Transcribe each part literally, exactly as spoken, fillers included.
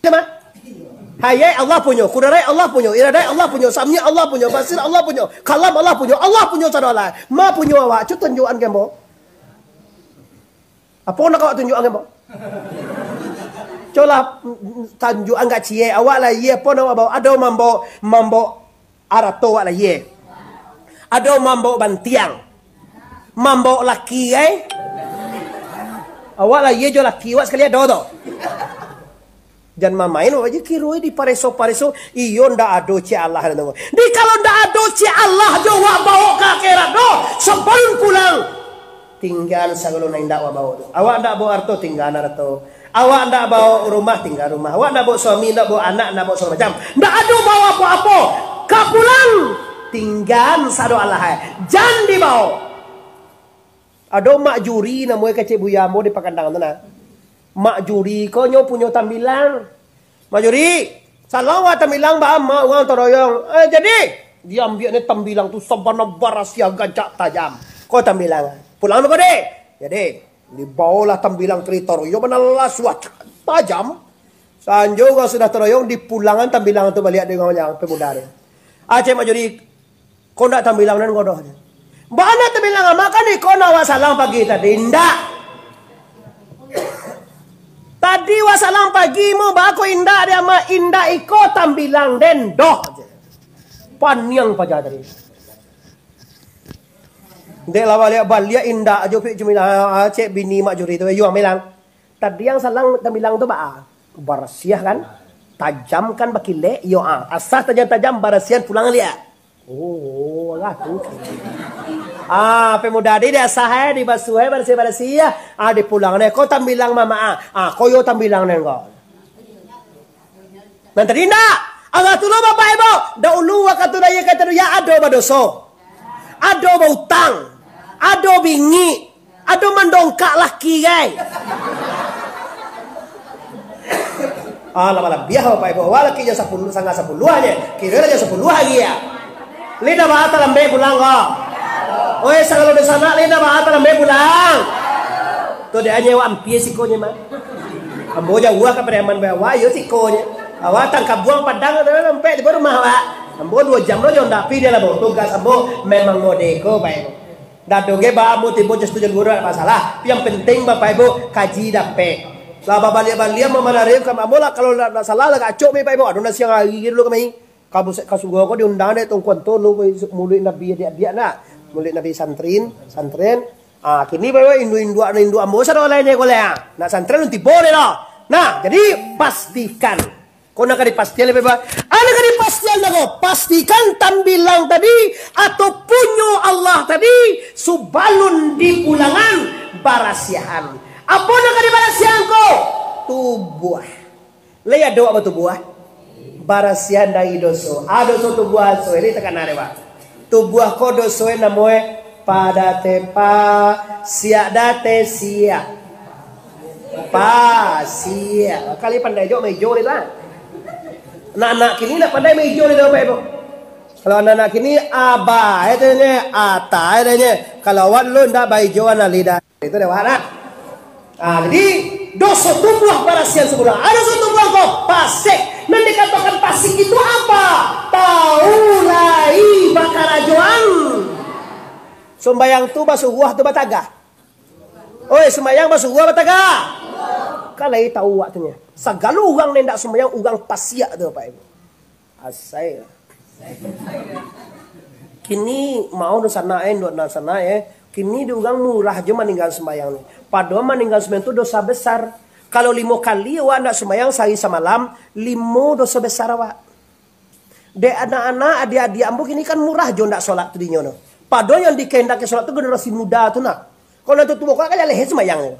Sama? Hayat Allah punyo, kudarat Allah punyo, iradat Allah punyo, sami Allah punyo, basir Allah punyo, kalam Allah punyo, Allah punyo sado alah. Ma punyo awak, cubo tunjuakan ka ambo. Apo nak awak tunjuakan ka ambo? Cubolah, mm, tunjuakan ka ciek, awak lahia apo nak awak bao? Ado mambaok, mambaok arato awak lahia. Ado mambaok bantiang. Mambaok laki, ai. Awak lahia jo laki awak sakali ado tu. Jan mamain awak je kiro dipareso-pareso. Iyo ndak ado ciek Allah. Di kalau ndak ado ciek Allah jo awak baok ka akhirat doh, sabalun pulang. Tinggaan sagalo nan indak awak baok tu. Awak ndak baok arato, tinggaan arato. Awak ndak baok rumah, tinggaan rumah. Awak ndak baok suami, ndak baok anak, ndak baok sagalo macam. Ndak ado baok apo-apo. Ka pulang, tinggaan sado alah ai. Jan dibaok. Ado mak juri namonyo kecek buya ambo di Pakandang tu nah. Mak juri ko nyo punyo tambilang. Mak juri, salah wak tambilang baa mak urang toroyong. Eh, jadi, diambiaknyo tambilang tu sabana barasiah gancak tajam. Ko tambilang. Pulang tu ko deh. Jadi, dibaolah tambilang tadi toroyong bana lasuah tajam. Sanjo urang sudah toroyong, dipulangan tambilang tu baliak dek urang pemuda tu. Aceh mak juri, ko ndak tambilang nan ko doh. Baa ndak tambilang amak kan iko nan awak salang pagi tadi? Indak. Tadi awak salang pagi mo, baa ko indak di amak? Indak iko tambilang den doh. Paniang paja tadi. Dek lah baliak-baliak indak jo pik cumi lah, cek bini mak juri tu, yo ambilang. Tadi nan salang tambilang tu baa? Barasiah kan? Tajam kan bakilek? Yo ah. Asa tajam-tajam barasiahan pulang liak. Oh, lah tu. Ah, pemuda di asa hai, dibasuah hai, barasiah-barasiah. Ah, dipulang neh. Ko tambilang mamak ah. Ah, ko yo tambilang neh ko. Nan tadi indak. Allah tu lo bapak ibu. Dahulu wakatu daya kata dunia ado badoso. Ado bautang. Ado bingik. Ado mandongkak laki, gai. Ah, lah balabiah, Bapak Ibu. Awak laki jam sapuluah, satangah sapuluah aja. Kiro lah jam sapuluah lagi, ya. Lai ndak baa talambek pulang, ko? Oi, sagalo dunsanak, lai ndak baa talambek pulang? Tu dek anyo awak ampia sikonyo, mah. Ambo jauah ka Pariaman, awak iyo sikonyo. Awak tangkabuang Padang, tu sampai di rumah awak. Ambo duo jam lo jo ndak pi, dia lah bawa tugas ambo. Memang mode ko, Bapak Ibu. Ndak doh ge baa, ambo tibo jo setuju guru, ndak masalah. Yang penting Bapak Ibu kaji dapek. Lah babaliak-baliak mamalarian ka ambo lah, kalau ndak, ndak salah lah kacok mi Bapak Ibu. Aduh, nan siang hari dulu kami. Ka Buset ka Sugo ko diundang dek Tuanku Anto lo, Maulid Nabi adiak-adiak nak. Maulid Nabi santrin, santren. Ah, kini Bapak Ibu induak-induak, induak ambo sado lain ko lah. Nak santren lun tibo deh lah. Nah, jadi pastikan Ko nan ka dipastian, lebih ba-, ah, nan ka dipastian dah ko. Pastikan tambilang tadi atau punyo Allah tadi, subalun dipulangan barasiahan. Apo nan ka dibarasiahan ko? Tubuah. Lai ado awak batubuah? Barasiahan dari doso. Ah, doso tubuah, so, ini takana deh, Pak. Tubuah ko doso e namo e, pa date pa, siak date siak. Pa, siak. Kali pandai jo maijo lai lah. Anak-anak kini ndak pandai maijo lai, Bapak Ibu. Kalau anak-anak kini, aba, e tanyo, ata, e tanyo. Kalau awak dulu ndak baijo, anak lidah. Itu dewata. Ah, jadi, doso tubuah barasiahan sabulan. Ado doso tubuah ko, pasik. Nan dikatokan pasik itu apa? Tau lai bakarajoan. Sumbayang tu basuruah tu batagah. Oi, sumbayang basuruah batagah. Kan lai tau waktunyo. Sagalo urang nan indak sumbayang, urang pasiak tu, Bapak Ibu. Asai. Kini mau dunsanak e, induak dunsanak e. Kini di urang murah jo maninggalan sumbayang ni. Padahal maninggalan sumbayang tu dosa besar. Kalau limo kali awak ndak sumbayang sahari samalam, limo dosa besar awak. Dek anak-anak, adiak-adiak ambo kini kan murah jo ndak solat tu dinyo tu. Padahal yang dikehendaki solat tu generasi muda tu nah. Kalau nan tuo-tuo kan jaleh sumbayang.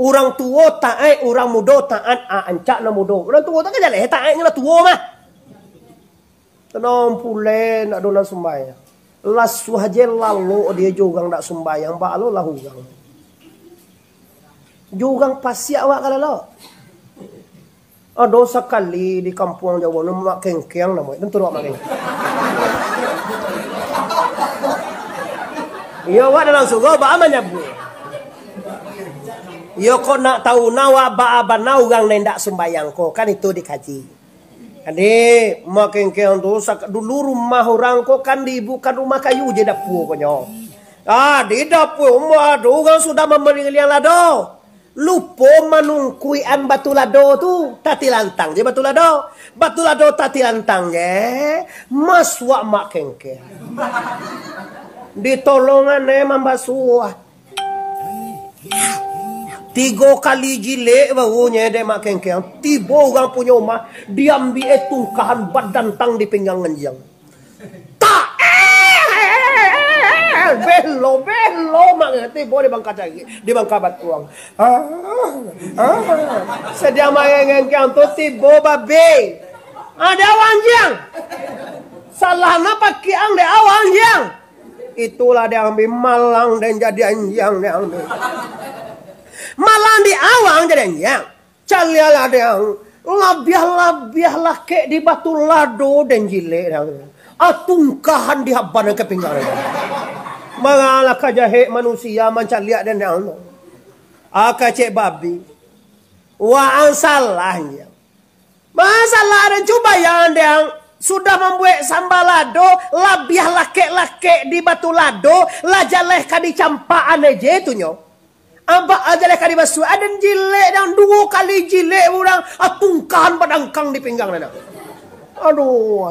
Urang tuo taat, urang mudo taat, ah, rancak nan mudo. Urang tuo tu kan jaleh taat, nyo lah tuo mah. Tanang puleh ndak ado nan sumbayang. Lasuah je lalok dia jo urang ndak sumbayang, baa lo lah urang. Jo urang pasiak awak ka lalok. Ado sakali di kampuang Jawa, namo Mak Kengkeng namo, tentu awak Mak Kengkeng. Iyo, awak dalam surau, baa manyabuik. Yo kok nak tahu na awak baa bana urang nan indak sumbayang ko, kan itu dikaji. Jadi, Mak Kengkeng tu, sak-, dulu rumah urang ko kan di, bukan rumah kayu je dapua ko nyo. Ah, di dapua rumah tu urang sudah mamaliang lado. Lupo manungkuikan batu lado tu, tatilantang je batu lado. Batu lado tatilantang je, masuak Mak Kengkeng. Ditolongan eh mambasuah. Tigo kali jilek baru nyo dek Mak Kengkeng. Tibo urang punyo rumah, diambiak tungkahan badantang di pinggang anjiang. Tak! Belo, belo, Mak Kengkeng tibo di bangka cari, di bangka batuang. Ah, ah. Sadiang Mak Kengkeng tu tibo babi. Ah, di awak anjiang. Salah na pakiang di awak anjiang. Itulah dek ang bi, malang den jadi anjiang dek ang bi. Malang di awak ang jadi anjiang. Caliaklah dek ang, labiah-labiah lakek di batu lado den jilek dek ang. Ah, tungkahan di haban ka pinggang. Mangalah ka jahek manusia mancaliak den dek ang. Ah, kecek babi. Waang salah anjiang. Masalah den cubo bayangkan dek ang, sudah mambuek samba lado, labiah lakek-lakek di batu lado, lah jaleh ka dicampak ane je tu nyo. Abak jaleh ka dibasuah, aden jilek dek ang, duo kali jilek urang, ah, tungkahan badangkang di pinggang den. Aduh.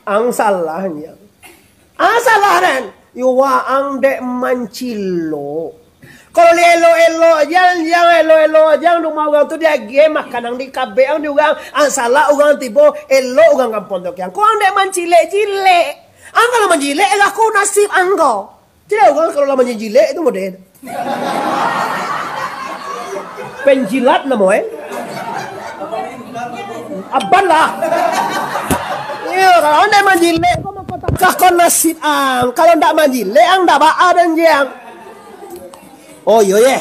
Ang salah anjiang. Ah, salah den. Yo waang dek mancilok. Kalau elok-elok jang, jang elok-elok jang, rumah urang tu diagiah makanan di kabek ang di urang. Ang salah urang tibo, elok urang kampuang tu kiang. Ko ang dek mancilek-cilek. Ang kalau mancilek, lah ko nasib ang ko. Cilek urang kalau lah mancilek tu model. Penjilat namo eh. Aban lah. Iyo, kalau ang dek manjilek, ko mako takah ko nasib ang. Kalau ndak manjilek, ang ndak baa den jiang. Oh, iyo, yeh.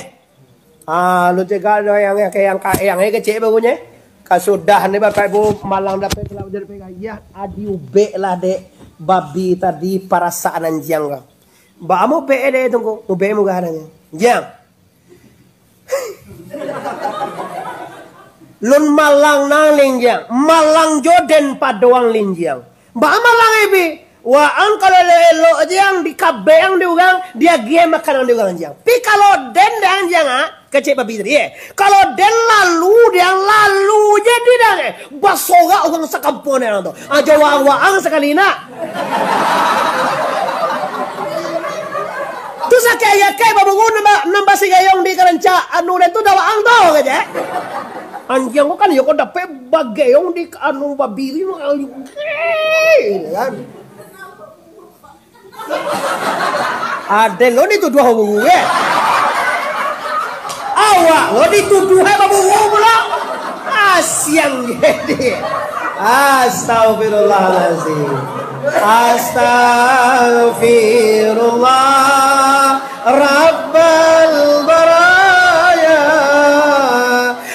Ah, lu cegak do yang, yang, yang, yang kecek baru nye. Kasudah ni, Bapak Ibu, malang dapek, kalau jadi pegayah, adi ubek lah, dek. Babi tadi, parasaan anjiang ko. Baa mubek e dek tungku, mubek murah dah nyo. Jiang. Lun malang nang linjiang, malang jo den pado ang linjiang. Baa malang e bi? Waang kalau elok-elok jiang, di kabek ang di urang, diagiah makanan di urang jiang. Pi kalau den dek ang jiang, ah, kecek babi tadi, eh. Kalau den lalu, dek ang lalu je di dang, eh. Basorak urang sakampuang dek ang tu. Ajo waang-waang sakali nak. Tu sakik ayah kai baburu nambah, nambah sigayong di karancak anu den tu dah waang tu kecek. Anjiang ko kan, iyo ko dapek bagayong di anu babiri tu kan. Aden lo dituduah baburu, eh. Awak lo dituduah, eh, baburu pulo. Asiang jadi. Astagfirullahalazim. Astagfirullah Rabbal baraya.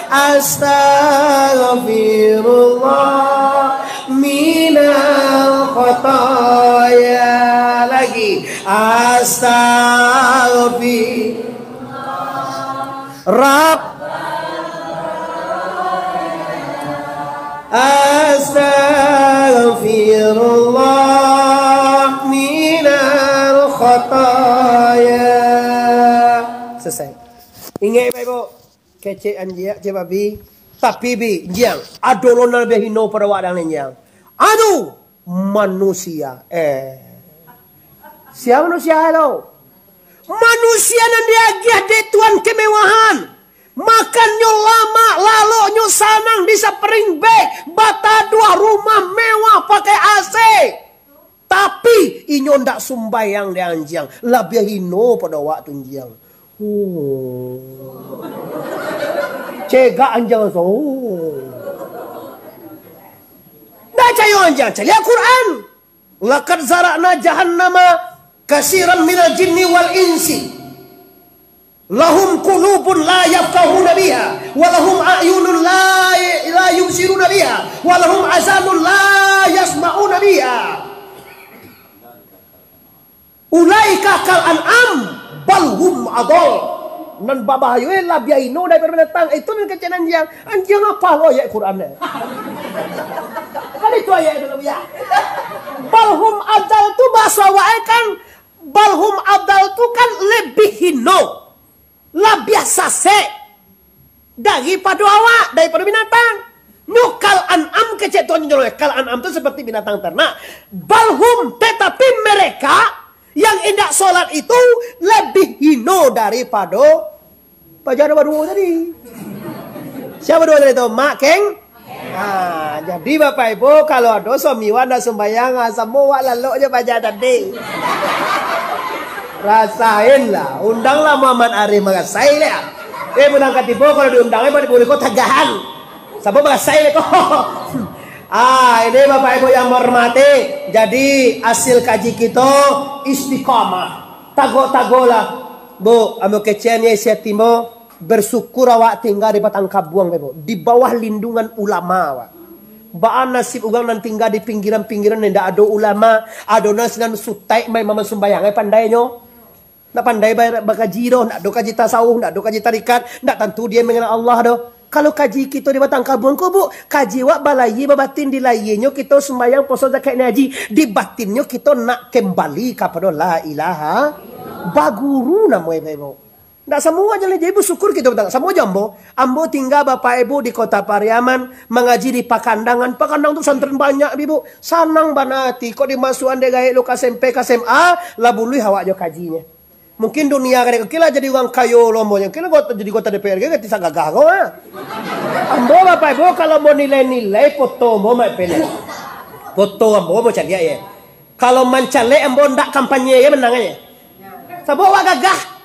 Astaghfirullah minal khataya. Lagi. Astaghfir Rab Astaghfirullah minal khataya. Selesai. Ingat baik, Bu. Kecek anjiak, cek babi. Tapi, bi, jiang, ado lo nan labiah hino pado awak dang, jiang. Anu, manusia. Eh. Sia manusia tu? Manusia nan diagiah dek Tuhan kemewahan. Makannyo lamak, laloknyo sanang di spring bed, bataduah rumah mewah pakai A C. Tapi, inyo ndak sumbayang di anjiang, labiah hino pado awak tu anjiang. Oh. Cegak anjiang so. Oh. Ndak cayo anjiang, caliak Quran. Laqad zara'na jahannama katsiran minal jinni wal insi. Lahum qulubun la yafqahuna biha, wa lahum a'yunun la, la yubsiruna biha, wa lahum azanun la yasma'una biha. Ulaika kal an'am, bal hum adall. Nan babahayo, eh, labiah hino daripado binatang. Itu nan kecek anjiang. Anjiang apo lo ayat Quran ni? Kan itu ayat itu labiah. Balhum adal tu bahaso awak, eh, kan, balhum adal tu kan labiah hino, labiah sasek daripado awak, daripado binatang. Nyo kal an'am kecek Tuhan nyo, kal an'am tu seperti binatang ternak. Balhum, tetapi mereka yang indak solat itu labiah hino daripado paja nan baduo tadi. Sia baduo tadi tu? Mak keng? Ha, jadi Bapak Ibu, kalau ado suami wak ndak sumbayang, ha, samo wak lalok je paja tadi. Rasain lah, undang lah Muhammad Arif marasai lah. Eh, menang katibo kalau diundang, eh, balik boleh kau tagahan. Samo marasai lah kau. Ah, ini Bapak Ibu yang menghormati, jadi hasil kaji kito istiqamah. Tagok-tagok lah. Bu, ambo kecek ni, sia timo. Bersyukur awak tingga di batang kabuang, Bapak Ibu, di bawah lindungan ulama, Pak. Baa nasib urang nan tingga di pinggiran-pinggiran nan indak ado ulama, ado nan sinan sutaik main maman sumbayang, eh, pandainyo. Ndak pandai ba-, bakaji doh, ndak ado kaji tasawuf, ndak ado kaji tarikat, ndak tantu dia mengenal Allah doh. Kalau kaji kito di batang kabuang ko, Bu, kaji awak balayia babatin, di layianyo kito sumbayang, poso, zakat, haji, di batinnyo kito nak kembali kapado la ilaha, baguru namo, Bapak Ibu. Ndak samua jan lai jadi basyukur kito, samo jo ambo. Ambo tingga Bapak Ibu di Kota Pariaman, mangaji di Pakandangan. Pakandangan tu santren banyak, Ibu. Sanang bana ati, kok dimasuakan dek gaek lo ka S M P, ka S M A, lah buluih awak jo kajinyo. Mungkin dunia kadek kok lah jadi urang kayo lo ambo nyo. Kok lah jadi anggota D P R, ganti sagagah ko, ha. Ambo Bapak Ibu, kalau ambo nilai-nilai foto ambo, mak pele. Foto ambo, ambo caliak, ya. Kalau mancalek ambo ndak kampanye, ya, menang aja. Sabab awak gagah.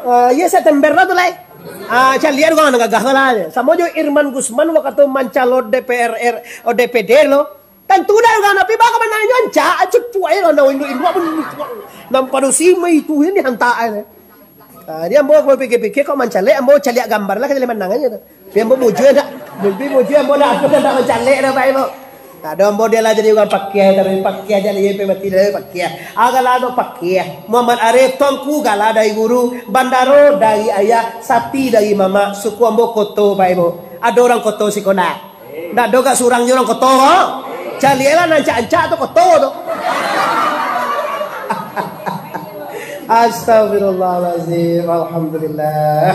Ah, iya, September lah tu lai. Ah, caliak tu kan gagah tu lah. Samo jo Irman Gusman wakatu mancalon D P R R, oh, D P D lo. Tantu dah kan, tapi baka manang nyo ancak, cepuak aja lah, nang induak-induak pun. Nampak dosi mah itu yang dihantak aja. Ah, jadi ambo, ambo pikir-pikir, kok mancalek, ambo caliak gambar lah, ka caliak manang aja tu. Tapi ambo bujur dak. Mimpi bujur ambo dak, ambo dak mancalek dah, Pak, ambo. Tak ado ambo dia lah jadi urang pakiah, tapi pakiah aja lah, iya, mati dah, pakiah. Ah, gala tu pakiah. Muhammad Arif, Tuanku, gala dari guru, Bandaro dari ayah, Sati dari mamak, suku ambo Koto, Pak, Ibu. Ado urang Koto siko ndak? Ndak ado gak surang jo urang Koto ko. Caliaklah nan ancak-ancak tu Koto tu. Astagfirullahalazim. Alhamdulillah.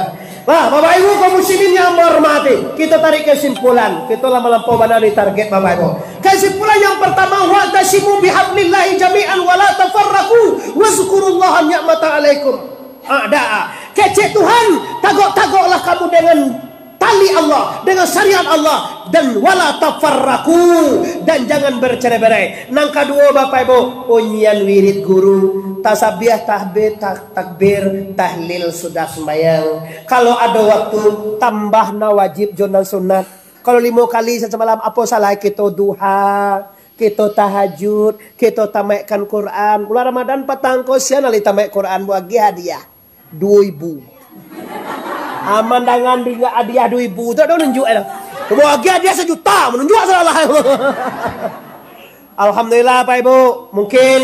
Nah, Bapak Ibu kaum muslimin yang berhormati, kita tarik kesimpulan. Kita lah melampau bana di target, Bapak Ibu. Kesimpulan yang pertama, "Wa'tasimu bihablillahi jami'an wa la tafarraqu, wazkurullaha ni'matan alaikum." Ada. Kecek Tuhan, tagok-tagoklah kamu dengan tali Allah, dengan syariat Allah, dan wala tafarraqu, dan jangan bercerai-berai. Nan kaduo, Bapak Ibu, unyian wirid guru, tasabiah, tahbir, ta-, takbir, tahlil sudah sembahyang. Kalau ado waktu, tambah nan wajib jo nan sunat. Kalau limo kali sasamalam, apo salah kito duha, kito tahajud, kito tamaikkan Quran. Bulan Ramadan patang ko, sia nan lai tamaik Quran, buagiah hadiah. Duo ribu. Aman dangan ringga-, hadiah duo ribu tu ado nunjuak dah. Cubo agiah hadiah sajuta, manunjuak salah. Alhamdulillah, Pak Ibu. Mungkin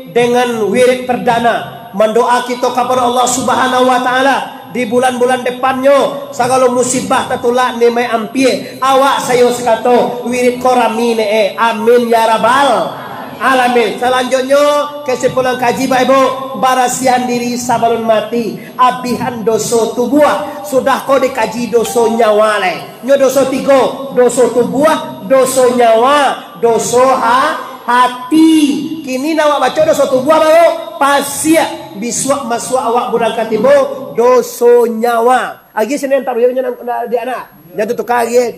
dengan wirid perdana, mandoa kito kapado Allah Subhanahu wa Ta'ala, di bulan-bulan depannyo, sagalo musibah tatulak, nikmat ampia, awak sayo sakato, wirid ko rami ne, eh. Amin ya rabbal alamin. Salanjutnyo, kesimpulan kaji, Pak Ibu, barasiahan diri sabalun mati. Abihan doso tubuah, sudah ko dikaji doso nyawa lai. Nyo doso tigo, doso tubuah, doso nyawa, doso ha-, hati. Kini nan awak baco doso tubuah baru, pasiak bisuak masuak awak bulan katibo, doso nyawa. Agi sini taruih nyo nan, nan di anak. Nyo tu tukar agi.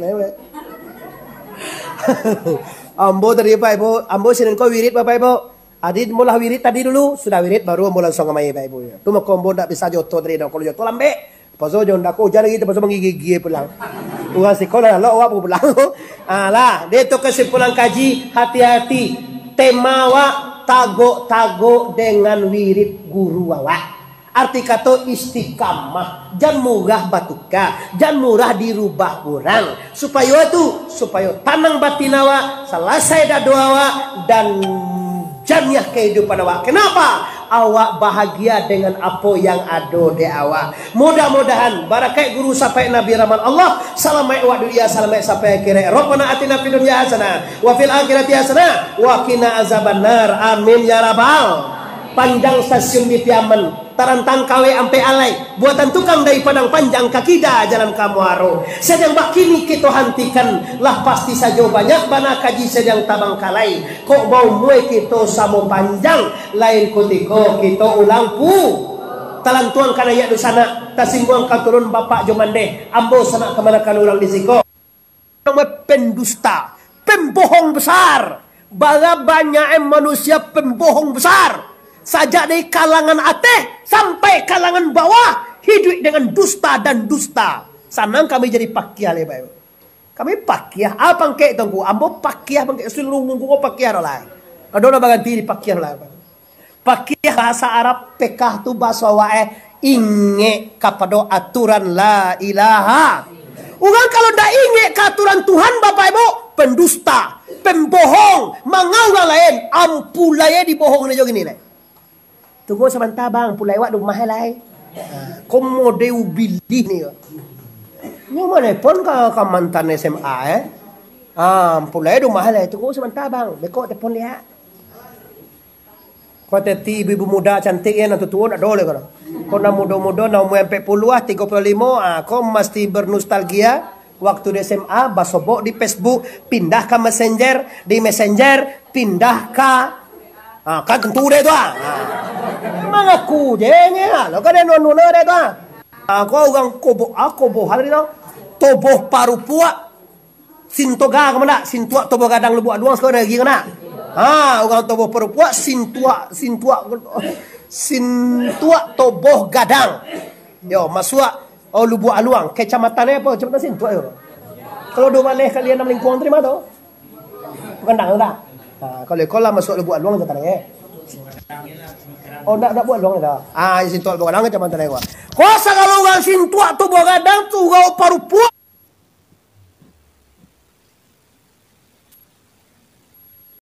Ambo tadi, Pak Ibu, ambo sini ko wirid, Bapak Ibu. Adi, ambo lah wirid tadi dulu, sudah wirid baru ambo langsuang kamari, Bapak Ibu. Tu mako ambo ndak bisa joto tadi doh, kalau joto lambek. Paso jo ndak ko ujan lagi, paso manggigil-gigil pulang. Urang siko lah lalok, awak pulang. Ah, lah, dia tu kesimpulan kaji, hati-hati. Tema awak, tagok-tagok dengan wirid guru awak. Arti kato istiqamah, jan murah batuka, jan murah dirubah urang. Supayo tu, supayo tanang batin awak, salasai dado awak, dan janiah kahidupan awak. Kenapa? awak bahagia dengan apo yang ado di awak. Mudah-mudahan barakaik guru sampai Nabi rahmat Allah, salamaik awak dunia, salamaik sampai akhirat. Rabbana atina fid dunya hasanah, wa fil akhirati hasanah, wa qina azabannar. Amin ya rabbal. Panjang stasiun di Piaman, tarantang kawek ampek alai, buatan tukang dari Padang Panjang ka kida jalan ka Muaro. Sadang bakini kito hantikan, lah pasti sajo banyak bana kaji sadang tabangkalai. Kok baumua kito samo panjang, lain kutiko kito ulang pu. Talantuang ka naiak dunsanak, tasingguang ka turun bapak jo mandeh, ambo sanak kamanakan urang di siko. Namonyo pendusta, pembohong besar. Bara banyak manusia pembohong besar. Sajak dari kalangan ateh sampai kalangan bawah, hiduik dengan dusta dan dusta. Sanang kami jadi pakiah lai, Bapak. Kami pakiah, ah, pangkek tu, Ngku? Ambo pakiah, pangkek, seluruh Ngku ko pakiah dah lah. Ado lah baganti di pakiah lah. Pakiah bahasa Arab, pekah tu bahasa awak, eh, ingek kapado aturan la ilaha. Urang kalau ndak ingek ka aturan Tuhan, Bapak Ibu, pendusta, pembohong, manga urang lain, ampulai dibohong ni jo gini lai. Tunggu sabanta, Bang, pulai awak di rumah lai. Ha, ko mode ubilih ni ko. Nyo manelpon ka, ka mantan S M A, eh. Ah, pulai di rumah lai, tunggu sabanta, Bang. Beko telepon liak. Ko teti ibu-ibu muda cantik ya, nan tuo-tuo ndak ado lai ko. Ko nan mudo-mudo, nan umua ampek puluah, tigo puluah limo, ah, ko mesti bernostalgia. Waktu di S M A, basobok di Facebook, pindah ka Messenger, di Messenger, pindah ka, ah, kan tentu deh tu, ah. Ah. Mangaku je, nyo, lo kan anu-anu deh tu, ah. Ah, ko urang koboh, ah, koboh hari tu. Toboh Parupuak, Sintoga ka mandak, Sintuak Toboh Gadang Lubuak Aluang, siko lagi ka mandak. Ha, urang Toboh Parupuak, Sintuak, Sintuak, Sintuak Toboh Gadang. Yo, masuak Oh, Lubuak Aluang. Kecamatan apo? Kecamatan Sintuak yo. Kalau duo baleh kali anam lingkuang tu di ma tu? Bagandang tu tak? Ha, kalau iko lah masuak Lubuak Aluang kecamatan e. Oh, ndak, ndak Lubuak Aluang dah. Ah, Sintuak Lubuak Aluang kecamatan e. Ko sagalo urang Sintuak Toboh Gadang tu, urang Parupuak.